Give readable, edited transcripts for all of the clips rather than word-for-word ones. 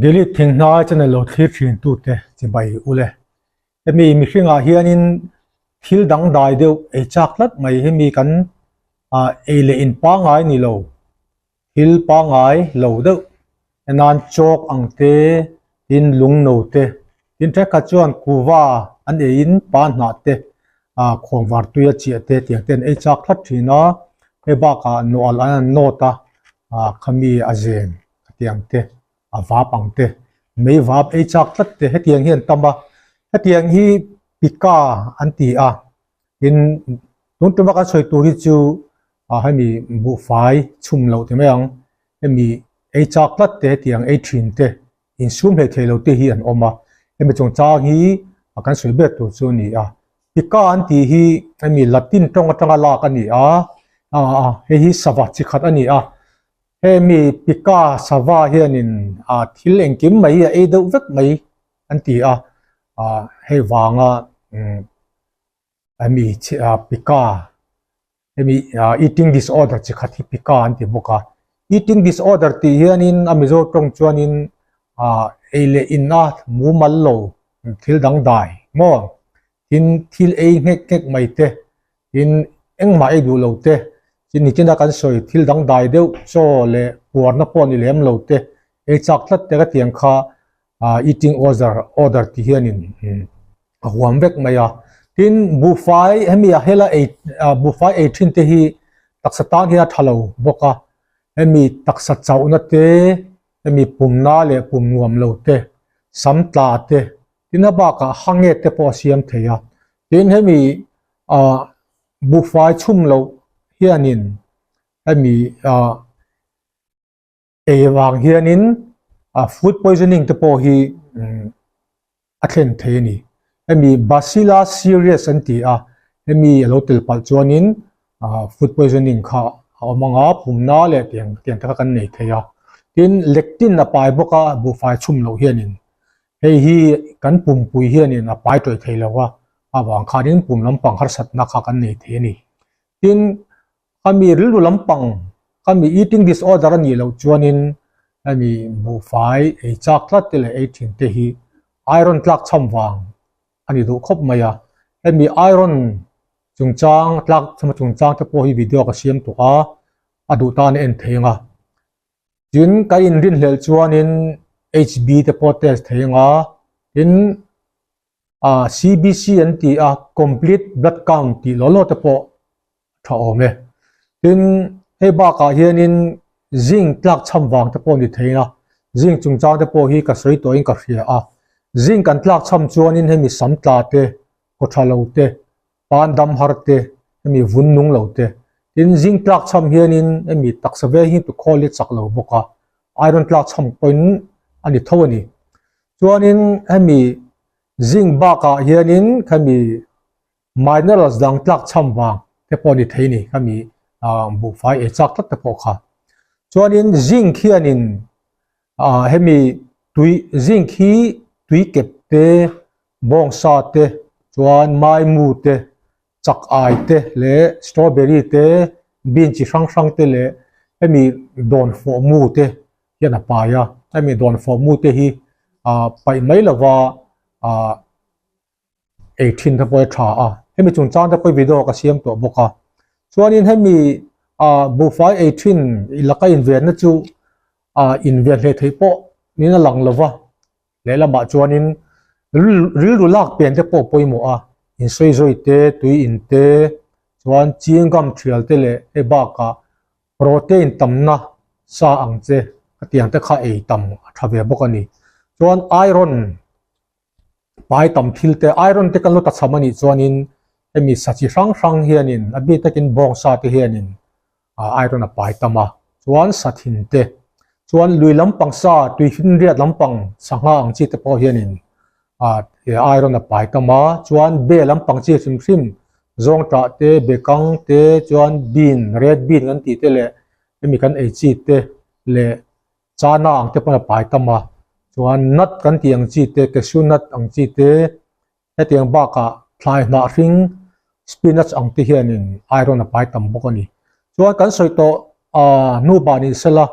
Gilead thinghnai channel lo thlir thin tute chibai ule. Hemi mihringah hianin thil dangdai deuh ei chak tlat mai hemi kan ei leh in pangngai ni lo thil pangngai lo deuh enan chalk ang te tin lung no te tin thenkhat chuan kuva an eiin pa hnah te ah khuangvar tui a chiah te tiang te an ei chak tlat thin a hei bakah nawh an han nawt a ah khami a zen hetiang te a vap ang te mei vap ei chak tlat te hetiang hi an tam a hetiang hi pika an ti a tin tun tuma kan sawi tur hi chu ah hemi buhfai chhum loh ti mai ang hemi ei chak tlat te hetiang ei thin te insum hlei thei lo te hi an awm a hemi chungchang hi a kan sawi ber tur chu a ni a pika an tih hi hemi latin tawng atanga lak a ni a ah hei hi sava chi khat a ni a hemi pika sava hianin ah thil engkim mai hi a ei deuh vek mai an ti a ah hei vanga umm hemi pika hemi eating disorder chi khat hi pika an ti bawk a eating disorder tih hianin a mizo tawng chuanin ah ei leh in a mumal lo thil dangdai maw tin thil ei nghek nghek mai te tin engmah ei duh lo te tin nichina kan sawi thil dangdai deuh chaw leh puarna pawh ni lem lo te ei chak tlat te ka tiang kha ah eating order order tih hianin a huam vek mai a tin buhfai hemi ah hela ei ah buhfai ei thin te hi taksa tan hian a tha lo bawk a hemi taksa chauhna te hemi pumna leh pum nuam lo te sam tla te tin a bakah hange te pawh a siam thei a tin hemi ah buhfai chhum loh hianin hemi ah ei vang hianin ah food poisoning te pawh hi a thlen thei a ni hemi bacillus cereus an ti a hemi a lo tel palh chuanin ah food poisoning kha a awm ang a pumna leh tiang tiang te kha kan nei thei a tin lectin a pai bawk a buhfai chhum loh hianin hei hi kan pumpui hianin a pai tawih thei lo a avang khanin pum lampang harsatna kha kan nei thei a ni tin khami rilru lampang khami eating disorder a nih loh chuanin hemi buhfai ei chak tlat te leh ei thin te hi iron tlak chham vang a ni duh khawp mai a hemi iron chungchang tlak chham chungchang te pawh hi video ka siam tawh a a duh tan a en thei ang a tin ka inrinhlelh chuanin H_B te pawh test thei ang a tin ah C_B_C an ti a complete blood count tih law law te pawh tha awm e tin hei bakah hianin zinc tlak chham vang te pawh ni thei a zinc chungchang te pawh hi ka sawi tawhin ka hria a zinc an tlak chham chuanin hemi sam tla te khaw tha lo te pan dam har te hemi vun nung lo te tin zinc tlak chham hianin hemi taksa ve hi tu khawl hi chak lo bawk a iron tlak chham pawhin a ni tho a ni chuanin hemi zinc bakah hianin khami minerals dang tlak chham vang te pawh a ni thei a ni khami ah buhfai ei chak tlat te pawh kha chuanin zinc hianin ah hemi tui zinc hi tui kep te bawngsa te chuan maimu te chak ai te leh strawberry te bean chi hrang hrang te leh hemi dawnfawh mu te hian a pai a hemi dawnfawh mu te hi ah paih mai lova ah ei thin te pawh a tha a hemi chungchang te pawh video ka siam tawh bawk a chuanin hemi ah buhfai ei thin laka invenna chu ah inven hleh theih pawh niin a lang lova lehlamah chuanin rilru lak pen te pawh pawimawh a insawi zawi te tui in te chuan ching gum thial te leh hei bakah protein tamna sa ang che hetiang te kha ei tam a tha ve bawk a ni chuan iron pai tam thil te iron te kan lo ta cham a nih chuanin hemi sa chi hrang hrang hianin a bik takin bawngsa te hianin ah iron a pai tam a chuan sa thin te chuan lui lampang sa tui hrinriat lampang sangha ang chi te pawh hianin ah iron a pai tam a chuan be lampang chi hrim hrim zawngtah te bekang te chuan bean red bean kan tih te leh hemi kan ei chi te leh chana ang te pawn a pai tam a chuan nut kan tih ang chi te cashew nut ang chi te hetiang bakah thlai hnah hring spinach ang te hianin iron a pai tam bawk a ni chuan kan sawi tawh ah hnu bah ni sela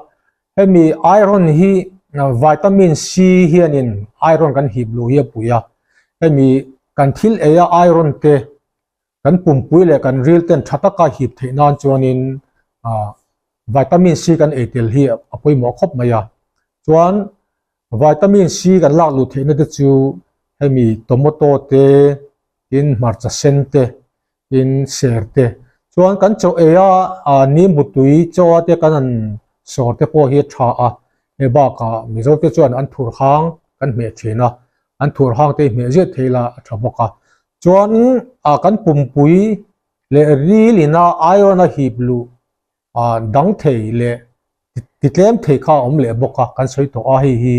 hemi iron hi. Vitamin C hianin iron kan hip luh hi a pui a, hemi kan thil eia iron te kan pumpui leh kan ril ten tha taka hip theih nan chuanin vitamin C kan ei tel hi a pawimawh khawp mai a. Chuan vitamin C kan lak luh theihna te chu hemi tomato te tin hmarcha sen te tin ser te chuan kan chaw ei a nimbu tui chaw a te kan han sawr te pawh hi a tha a hei bakah Mizo te chuan an thur hang kan hmeh thin a an thur hang te hi hmeh ziah thei la a tha bawk a chuan ah kan pumpui leh ril ina iron a hip luh ah dang thei leh ti tlem thei kha a awm leh bawk a kan sawi tawh a hei hi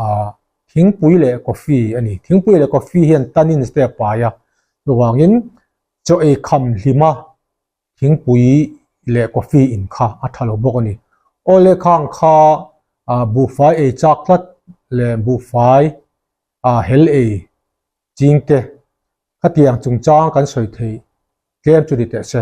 ah thingpui leh coffee a ni thingpui leh coffee hian tannins te a pai a chuvangin chaw ei kham hlim a thingpui leh coffee in kha a tha lo bawk a ni aw le khang kha ah buhfai ei chak tlat leh buhfai ah hel ei ching te khatiang chungchang kan sawi theih tlem chu ni teh se.